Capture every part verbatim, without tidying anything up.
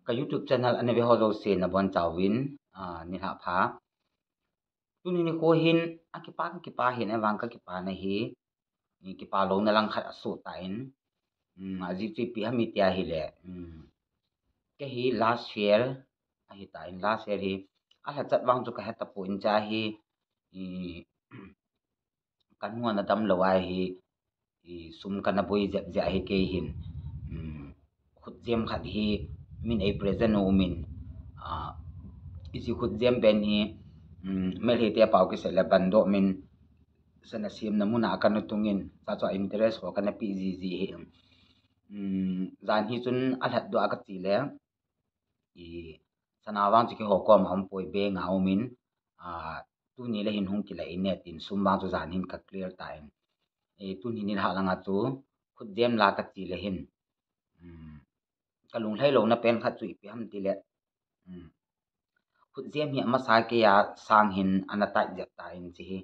Ka YouTube channel ana ve ho jouse nabonchauvin, ah, nilhah pha. Tuni nikho hin, akipa, kakipa hin, ahivang kakipana hi, i, kipalouna langkhat asoh tan, um, ajeh chu ipi ham itia ahile, um, kei hi last year ahitan, last year hi, alhachat vang chu kahe tapon, chua hi, i, kanu ana damlou a hi, i, sum kana boi jep jeh a hi kei hin, um, khutjem khat hi min ei present u min, ah, hiche khutjem pen hi, um, Meitei te pao kisei le bandoh min, sana semna mun a kana tungin, chua chua interest ho kana pe jiji hi, um, jan hi chun alhatdoh a kache le, i, sana vang chu keiho koma umpoi, bank a umin, ah, tuni le hin hung kila in e tin sum vang chu jan hin ka clear tan. I, tuni nilhah langa chu khutjem la kache le hin, um, kalunglhai louna pen khat chu ipi ham itile, um, khutjem hi amasa keiya sang hin ana tai jep tan, hiche hi,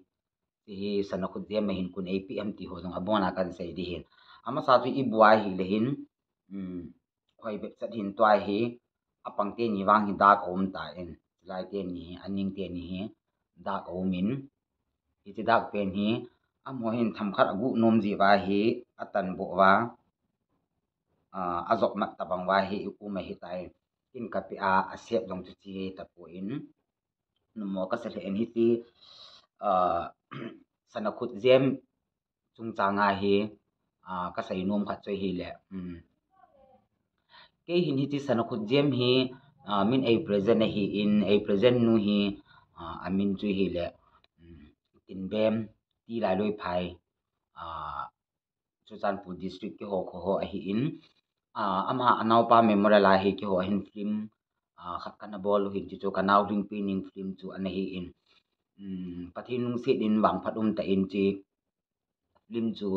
hiche hi sana khutjem a hin koin eipeh ham ti ho jong abona kahin sei ding ahin. Amasa chu ibu a ahile hin, um, hoi bep chat hin tua hi, apang teni vang hi dark aum tan, lai teni hi, aning teni hi dark aumin, hiche dark pen hi, amaho hin themkhat aguh nom jeh uva hi, atan boh uva, ah, ajop mat tabang uva hi, i um ahitai. Ken kapeh a, asep jong chu hiche hi tapon. Nopmo kasa lheh in hiche, ah, sana khutjem chungchang a hi, ah, kasei nom khat chu ahile, um, kei hin hiche sana khutjem hi, ah, min ei present ahin, ei present nu hi, ah, amin chu ahile, um, Tinbem, T. Lailoiphai, ah, Churachandpur District keiho kho ho ahin, ah, ama anaopa memorial a hi keiho hin film, ah, khat kana bol u hin, hiche chu Kanao Lhingpi Ning film chu ana hin, um, Pathen lungset in vangphat umtah in hiche film chu,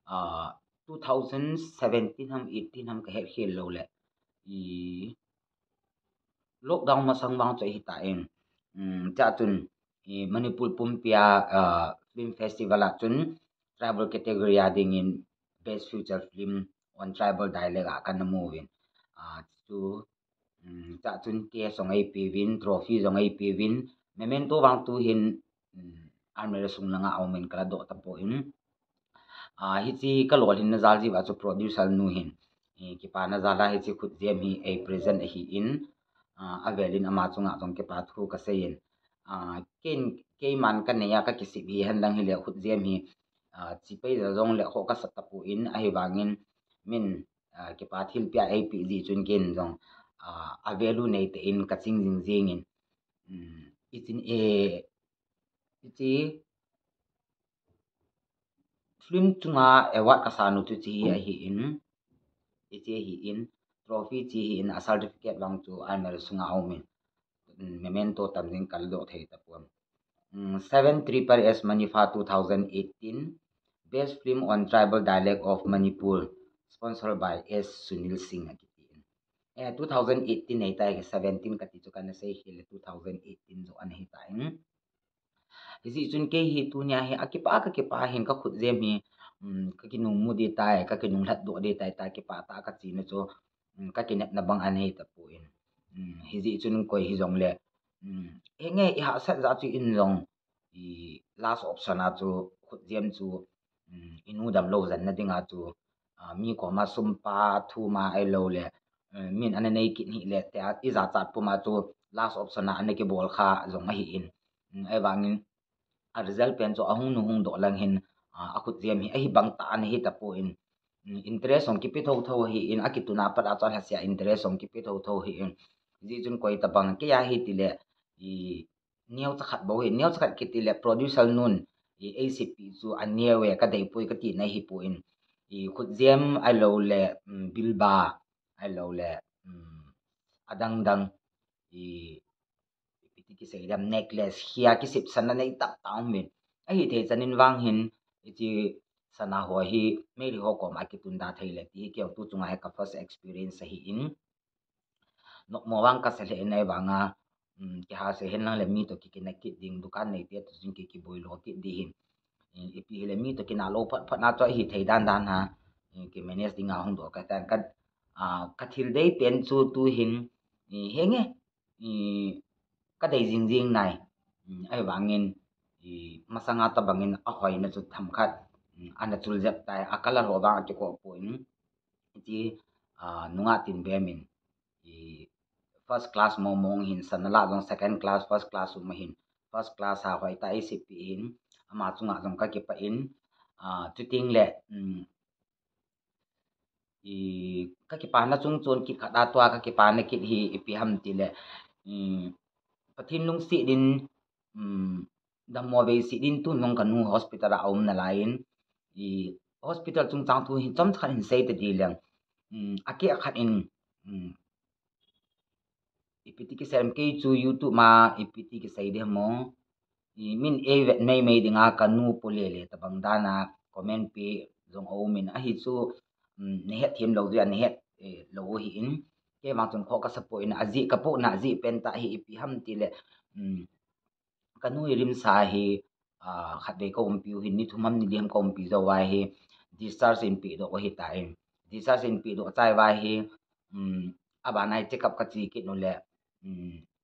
ah, two thousand seventeen ham eighteen ham kahet khel lou le, i, lockdown masang vang chu ahitan, um, chua chun, i, Manipur pumpia, ah, film festival a chun tribal category a dingin best feature film on tribal dialect a kana mu uvin, ah, chu, um, chua chun case jong eipeuvin, trophy jong eipeuvin, memento vang tu hin, um, almirah sung langa aumin kaladoh tapon. Ah, hiche kalolhinna jal jeh uva chu producer nu hin, eh, kipana jal a hiche khutjem hi ei present ahin, ah, avelin ama chunga jong kipa thu kasei in, ah, ken, keiman kanei a kakisep hihen lang hile khutjem hi, ah, chepei jal jongle kho kasa tapon, ahivangin min, ah, kipa thilpeh a eipeh jeh chun ken jong, ah, a value neitah in kaching jing jingin, um, hiche, eh, hiche film chunga award kasan u chu hiche hi ahin, hiche hi ahin, trophy hiche hi ahin, a certificate vang chu almirah sunga aumin, um, memento tam ding kaladoh thei tapon. Um, seven triple S Manipha two thousand eighteen, Best Film on Tribal Dialect of Manipur, sponsored by S. Sunil Singh akitin. Eh, two thousand eighteen ahitai, seventeen kati chu kana sei khel le two thousand eighteen joh ana hitan. Hijeh chun kei hi tunia hi akipa, kakipa hin kakhutjem hi, um, kakinung mu ding tai, kakinung lhatdoh ding tai, tia kipah tah a kachena chu, um, kakinepna bang ana hi tapon. Um, hijeh chun koi hijongle, um, henge ihahsat jeh chun jong, i last option a chu khutjem chu, um, inu damlou janna dinga chu, ah, mi koma sum pa thum a ahilou le, um, min ana nei kit hile tia ijachat puma chu last option a ana kibol kha jong ahin. Um, ahivangin a result pen chu ahung nung hung doh lang hin, ah, akhutjem hi ahi bang tah ana hi tapon. Um, interest jong kipe thotho ahin, akituna pat a chu alhasea interest jong kipe thotho ahin. Hijeh chun koi tabang kei a hitile, i neocha khat bou hi, neocha khat kitile producer nun, i eiseipi chu aneo e, kadeipoi katina ahipon. I khutjem ahilou le, um, bilba ahilou le, um, adang dang, i ipi ti kisei dem, necklace, hia kisepsatna nei tamtah aumin. Ahithei chan in vang hin, hiche sana ho hi Meitei ho koma kitundah thei le ti hi keiho tu chunga hi ka first experience ahin. Nopmo vang kasa lheh in ahivanga, um, kihahsel hen lang le mi toh kikinah kit ding, dukan neite toh chun ki, kiboi lo kit ding hin. Um, ipi hile mi toh kinah lou phat phat na chu ahithei dan dan a, um, ki manage dinga hung doh katan ka, ah, kathil dei pen chu tu hin, henge, kadei jingjing nai. Ahivangin masanga tobangin ahoina chu themkhat ana chul jep tai, acolor ho vang akikoh poi. Hiche nungah Tinbem in first class mong mong hin, sana lah jong second class, first class um ahin, first class a hoitah a eiseipi hin, ama chunga jong kakipah in, chuteng le kakipana chung chon kit khat a tua kakipana kit hi ipi ham tile, Pathen lungset in dammo veise din tun jong kanu hospital a aum nalai in, hospital chungchang thu hi chomcha khat hin sei tadi leng, akeh khat in, ipi ti kisei em, kei chu YouTube ma ipi ti kisei ding ham, min eivet meimei dinga kanu po lele tobang dan a comment pe jong aumin, ahi chu nahet them lou jeh a nahet lou ahin, kei vang chun kho kasa poi in, ajeh kapohna ajeh pentah hi ipi ham tile, kanu hi RIMS a hi khatvei kaumpiu hin, ni thum ham ni li ham kaumpi jouva hi discharge in pedoh ahitan, discharge in pedoh chai uva hi, abana hi check up kache kit u le,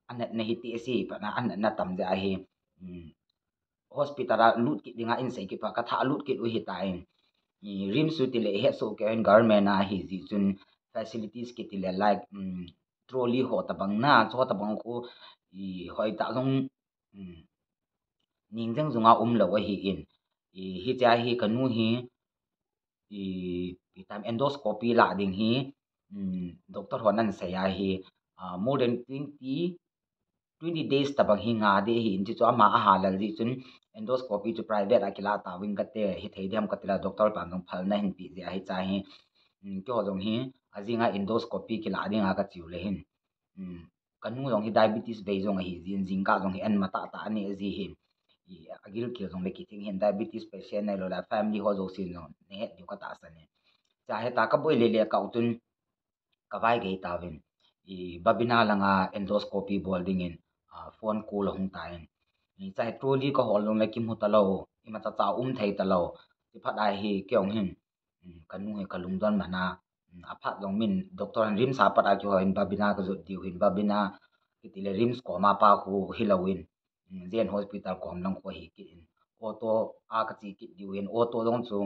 anatna hi tehse, patna anatna tam jeh ahi, hospital a lut kit dinga insei kit phat, kathah lut kit u ahitan, RIMS u tile ihetsoh keiyin government a ahi jeh chun facilities kiti le like trolley ho tobang na, chu ho tobang khu hoitah jong ning jeng junga umlou ahin, hichea hi kanu hi ipi tam endoscopy lah ding hi doctor hon ahin sei ahi, more than twenty, twenty days tobang hi nga ding ahin, chuchu ama ahalal jeh chun endoscopy chu private a kilah tauvin kate, hithei ding ham katile doctor pan jong phalna ahin peh jeh ahi, hichea hi keiho jong hi ajinga endoscopy kilah dinga kache u le hin, kanu jong hi diabetes bei jong ahi jeh in, jingkah jong hi an ma tahtah anei ji hin, agilkel jongle kithing hin, diabetes patient ahilou le family ho jousen jong nahet diu katahsan in, chua heta kaboi lele kah u chun kavaigei tauvin, Babina langa endoscopy bol dingin phone call ahung tan, chua hi trolley kahol jongle kimu talou, imacha cha um thei talou, ti phat a hi kei jong hin kanu hi kalungdon mana, aphat jong min doctor in RIMS a pat a kihou in Babina kajot diu hin, Babina kitile RIMS koma pa khu hilouvin, J N hospital kom lang khu ahi kit in, auto a kache kit diu hin, auto jong chu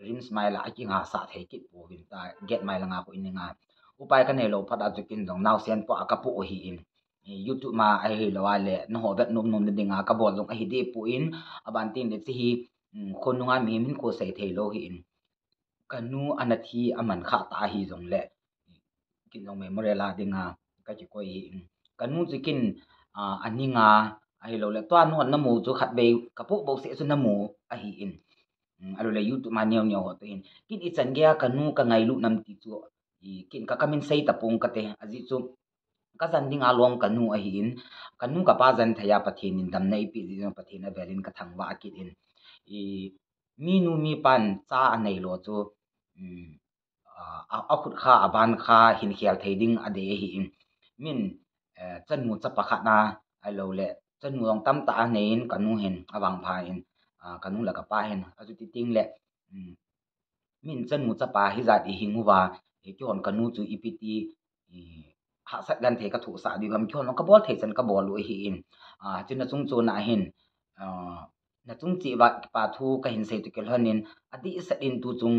RIMS mai la akingah sah thei kit pouvin, ta gate mai langa khu in nga, upai kaneilou phat a chu ken jong naosen po a kapoh ahin, YouTube ma ahilou a le nangho vet nom nom na dinga kabol jong ahi deh poi, aban tin le hiche hi khonunga mihem hinkho sei theilou ahin, kanu ana thi aman khah tah ahi jongle, ken jong memorial a dinga kakikoi ahin, kanu chu ken aninga, ahilou le tua nahon namu chu khatvei kapoh bouseh chu namu ahin, ahilou le YouTube ma neo neo ho toh hin, ken ichan geiya kanu kangailut nam ti chu ken ka, kamin sei tapong kate, ajeh chu kajen dinga lom kanu ahin, kanu kapa jen thei a Pathen in damna eipeh jeh jong Pathen avel in kathangvah kit in, minu mipan cha aneilou chu akhut kha aban kha hinkhel thei ding adei ahin, min chanu chapa khat na, ahilou le chanu jong tamtah anei in, kanu hin avangpha in, kanu le kapa hin, achuti teng le min chanu chapa hijat ihing uva, keihon kanu chu ipi ti hahsat genthei kathohsah diu ham, keihon jong kabol thei chan kabol u ahin, chuna chung chon a hin nachung cheh uva kipa thu kahin sei toh kilhonin, adehset in tuchung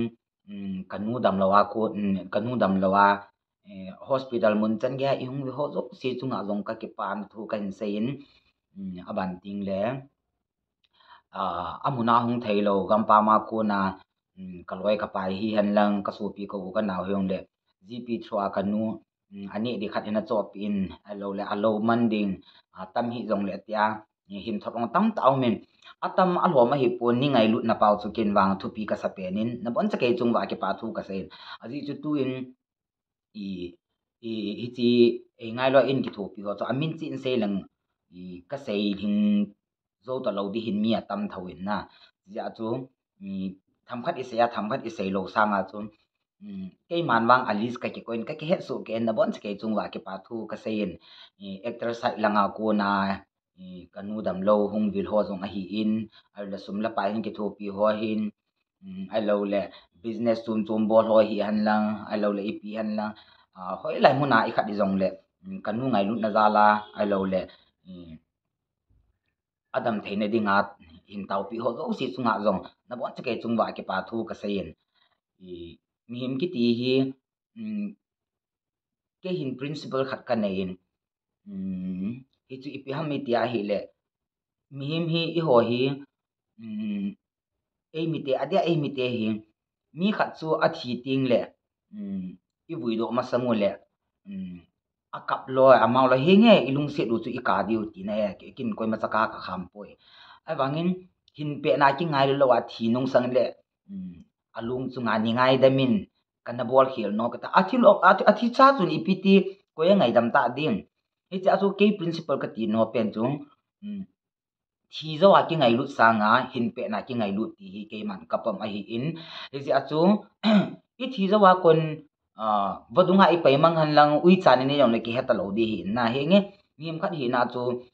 kanu damlou a kon, kanu damlou a hospital mun chan geiya ihung ve ho jouse chunga jong kakipana thu kahin sei in, aban teng le amun a hung theilou gampam a kona kaloi kapai hihen lang, kasopi ka u kanao hijongle GP through a kanu aneh ding khat in achohpeh in, ahilou le alou man ding atam hijongle tia hinthot jong tamtah aumin, atam alhom ahipon, nei ngailutna pau chu ken vang thupi kasa pen in, nabonchakei chung uva kipa thu kasei in, ajeh chu tun hiche eingailua in kithopi ho chu amin cheh in sei leng kasei lhing jou talou ding hin mi atam thou in na, hijeh a chu themkhat isei a themkhat isei lou sanga chu keiman vang a list kakikoi in, kakihetsoh kei in, nabonchakei chung uva kipa thu kasei in, actor side langa kona kanu damlou hung vil ho jong ahin, ahilou le sum le pai hin kithopi ho ahin, ahilou le business chom chom bol ho hihen lang, ahilou le ipi hen lang, hoilai muna ikhat ijongle, kanu ngailutna jal a, ahilouleh, adam theina dinga hin taopi ho jouse chunga jong, nabonchauva kei chunga kipa thu kaseiyin. Mihem kiti hi, kei hin principle khat kaneiyin, hichu ipi ham iti ahileh, mihem hi eiho hi, eimite, adia eimite hi, mi khat chu athi tengleh, ivuidoh masang uleh, akap loi, amao loi, henge ilungset u chu ikap diu tina ahi, kin koimacha kakham poi. Ahivangin, hinpehna kingailut louva thi nungsang leh, alung chunga nei ngaidam in, kana bolkhel nom kati. Athi lou, athi, athicha chun ipi ti, koi angaidam ta ding. Hichea chu kei principle kati nom pen chu, thi jouva kingailut sanga, hinpehna kingailut ti hi keiman kapom ahin. Hichea chu, ithi jouva kon, vadunga ipai mang henlang, uicha nei nei jongle kihe talou ding ahin na, henge, mihem khat hina chu,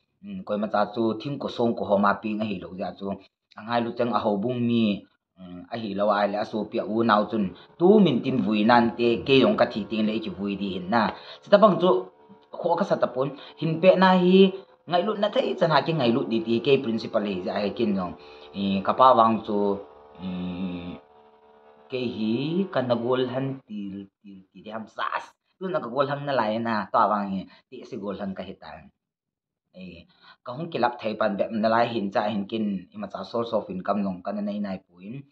koimacha chu thingko songko homa peng ahilou jeh a chu, angailut cheng a houbung mi, ahilou ahileh asopi a unau chun, tumin tin vui nante, kei jong kathi tengleh ikivui ding ahin na. Chutobang chu, kho kasa tapon, hinpehna hi, ngailutna thei chan a kingailut ding ti kei principle ahijeh ahi kin jong. Kapa vang chu, kei hi kana gollhang til til ti diham sas. Tuna kagollhang nalai na, tua vang hi, tehse gollhang kahitan. Kahung kilap thei pan bep nalai hin cha hin kin imacha source of income jong kana nei naipon.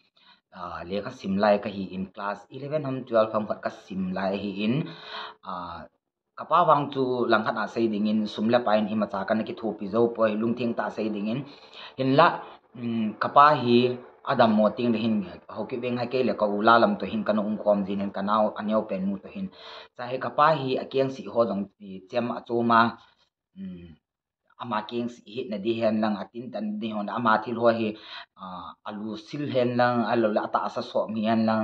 Lekha sim lai kahin class eleven ham twelve ham khat kasim lai ahin. Kapa vang chu langkhat a sei dingin sum le pai in imacha kana kithopi jou poi, lungtheng tah sei dingin. Hinla, kapa hi adammo tengleh hin, Haokip veng a kei le ka u la lam toh hin kana umkhom jin hin, kanao, aneopen nu toh hin. Cha hi kapa hi akengsi ho jong, chem achom a, ama kengsi hina ding henlang, atin tan ding hon, ama thil ho hi, alu sil henlang, ahilouleh atahsa som hi henlang,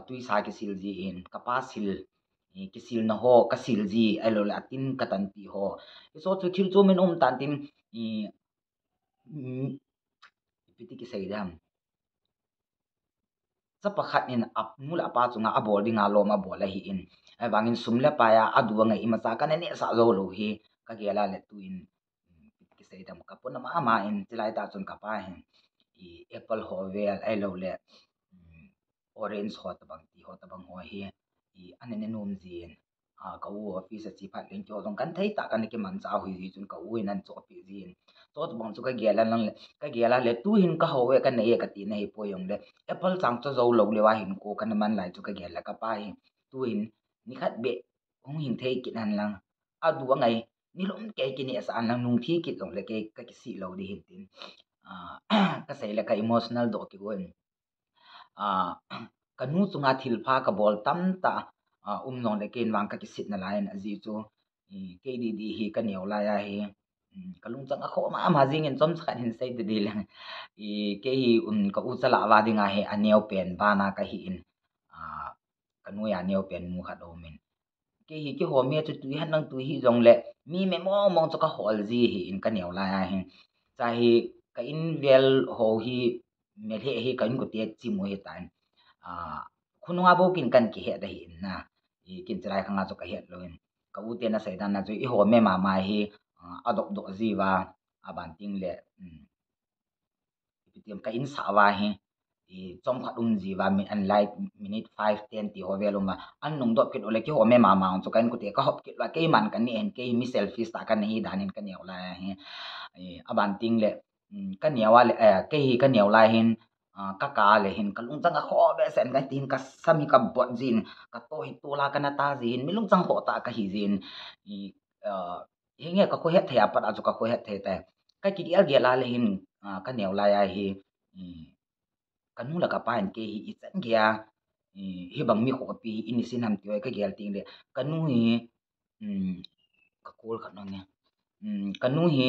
twisa kisil ji in, kapa sil, kisilna ho kasil ji, ahilouleh atin katanpi ho. Hicho chu thil chomin um tan tin, ipi ti kisei dam. Chapa khat in anu le apa chunga abol dinga lom abol ahin. Ahivangin sum le pai a adu angai imacha kana nehsah joulou hi kagel a le tuin, ipi ti kisei dam, kapona mama in, chulai tah chun kapa hin, apple ho vel ahilouleh, orange ho tobang ti ho tobang ho hi, ana ne nom jin. Ka u office a che phat leng keiho jong kathei tah kana kimanchah u hiji chun ka u in ana chohpeh jin. Chutobang chu kagel a lang le, kagel a le tuhin kahou e, kanei e katina hipoi jongle, apple chang chu joulou leuva hinkho kana man lai chu kagel le kapa hi. Tuhin nikhat beh hung hing thei kit henlang, adu angai, nilom kei kinehsah henlang, nungthei kit jongle kei kakisih lou ding ahin tin, kasei le ka emotional doh kigon. Kanu chunga thilpha kabol tamtah um jongle kei vang kakisih nalai in, ajeh chu, kei didi hi kaneo lai ahi, kalungchang akhoh mama jingin chomcha khat hin sei didi leng. Kei hi, ka u chalhah va dinga hi aneopen bana kahin, kanu a neopen nu khat aumin. Kei hi kihome chu tui henlang tui hijongle, mi me mong mong chu kahol ji ahin kaneo lai ahi. Cha hi ka in vel ho hi, melheh hi ka inkote chim u ahitan. Khonunga bou kin kana kihet ahin na. Kin chulai khanga chu kahet louvin. Ka u te nasei dan a chu ihome mama hi, adopdoh jiuva, aban tengle, ipi ti ham, ka insah uva hi, chomkhat um jiuva, min an lai minute five, ten ti ho vel um uva, an nungdop kit ule kihome mama chu ka inkote kahop kit uva, keiman kaneh hin, kei hi mi selfish tah kana hi danin kaneo lai ahi. Aban tengle, kaneo a le, kei hi kaneo lai hin, kaka le hin, kalungchang akhoh behseh in kati hin, kasam hi kabot jin, kato hi tola kana ta jin, mi lungchang khoh tah kahi jin. Hinge kakhohet thei a pat a chu kakhohet thei tai. Kakigel gel a le hin, kaneo lai ahi, kanu le kapa hin kei hi ichan geiya, hibang mi khohpi hi inisin ham ti ho kagel tengle, kanu hi, kakol khat nonge, kanu hi,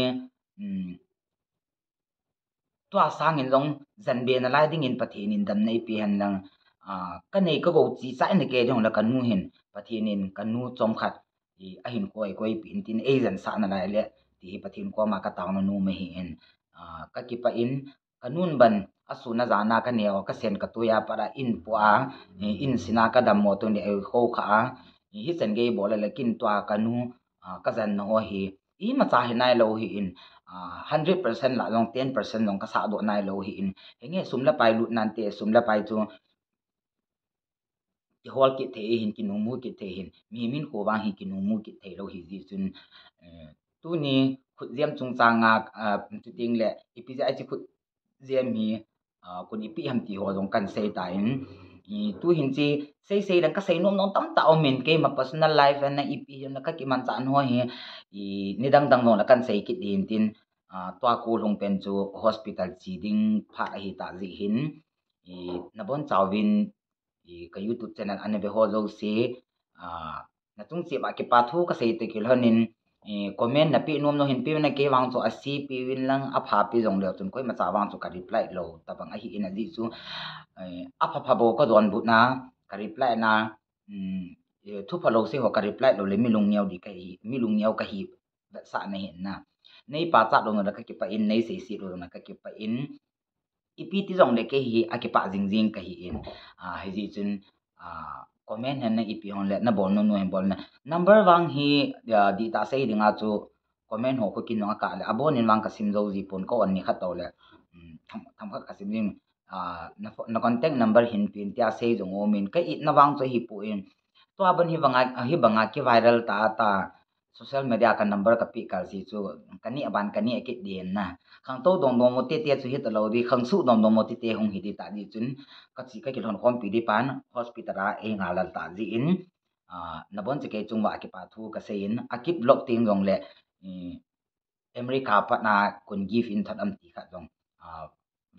tua sangin jong jan be nalai dingin Pathen in damna eipeh henlang, kanei kagou chichai na kei jongle kanu hin Pathen in kanu chomkhat, ahin koi koipeh in tin eijansah nalai le, ti hi Pathen koma kataona nom ahin, kakipah in, kanun ban, asun ajana kaneo, kasen katoi a pat a inpoh a, insin a kadammo tun le eikhoukhah a, Hichan gei bol le kin tua kanu, ah, kajanna ho hi imacha hi nailou hi in, ah, hundred percent lah jong ten percent jong kasah doh nailou hi in. Henge sum le pai lut nante, sum le pai chu kihol kit thei hin, kinungmu kit thei hin, mihem hinkho vang hi kinungmu kit theilou hi jeh chun, eh, tuni khutjem chungchang a, ah, chuting le ipi jeh a hiche khutjem hi, ah, kon ipi ham ti ho jong kan sei tan, i, tuhin hiche sei sei dan kasei nom nom tamtah um in, keima personal life a na ipi ham na kakimanchah ho hi, i, nidang dang jong le kan sei kit ding tin, ah, tua kol hung pen chu hospital che ding phat ahi tah jeh hin, i, nabonchauvin, i, ka YouTube channel ana ve ho jouse, ah, nachung cheh uva kipa thu kasei toh kilhon in, i, comment napeh nom nom hin peuvin lang, kei vang chu ase peuvin lang, apha pe jong leu chun koimacha vang chu ka reply lou tabang ahi in ajeh chu, eh, apha pha bou kadonbut na, ka reply na, um, eh, thu phalou sei ho ka reply lou le mi lungneo di kahi, mi lungneo kahi vetsahna hin na. Nei pachat lou na le kakipah in, nei seiset lou na kakipah in. Ipi ti jong le kei hi akipah jing jing kahi in. Ah, hijeh chun, ah, comment hen na ipi hon le nabol nom nom hin bol na. Number vang hi, ah, dihtah sei dinga chu comment ho khu kin jong akah le abon in vang kasim jou ji pon, ka on ni khat tou le, um, tham, tham khat kasim jing. Ah, na pho-, na contact number hin pin tia sei jong um in, ka itna vang chu ahipoi. Tua ban hi banga, hi banga ki viral ta ta. Social media ka number kapeh kal ji chu, kaneh aban kaneh kit ding na. Khangtou dong dong mo tete chu hitalou di, khangsuh dong dong mo tete hung hi di tah jeh chun, kache kakilhon khompi di pan hospital a einga lal tah jeh in, ah, nabonchauva kei chung uva kipa thu kasei in, akit vlog teng jong le, eh, America pat na kon give in thot am ti khat jong, ah,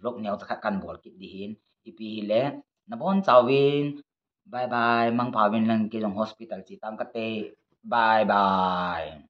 vlog neocha khat kan bol kit di hin, ipi hile, nabonchauvin, bye bye, mangpha uvin lang, kei jong hospital che tang kate, bye bye.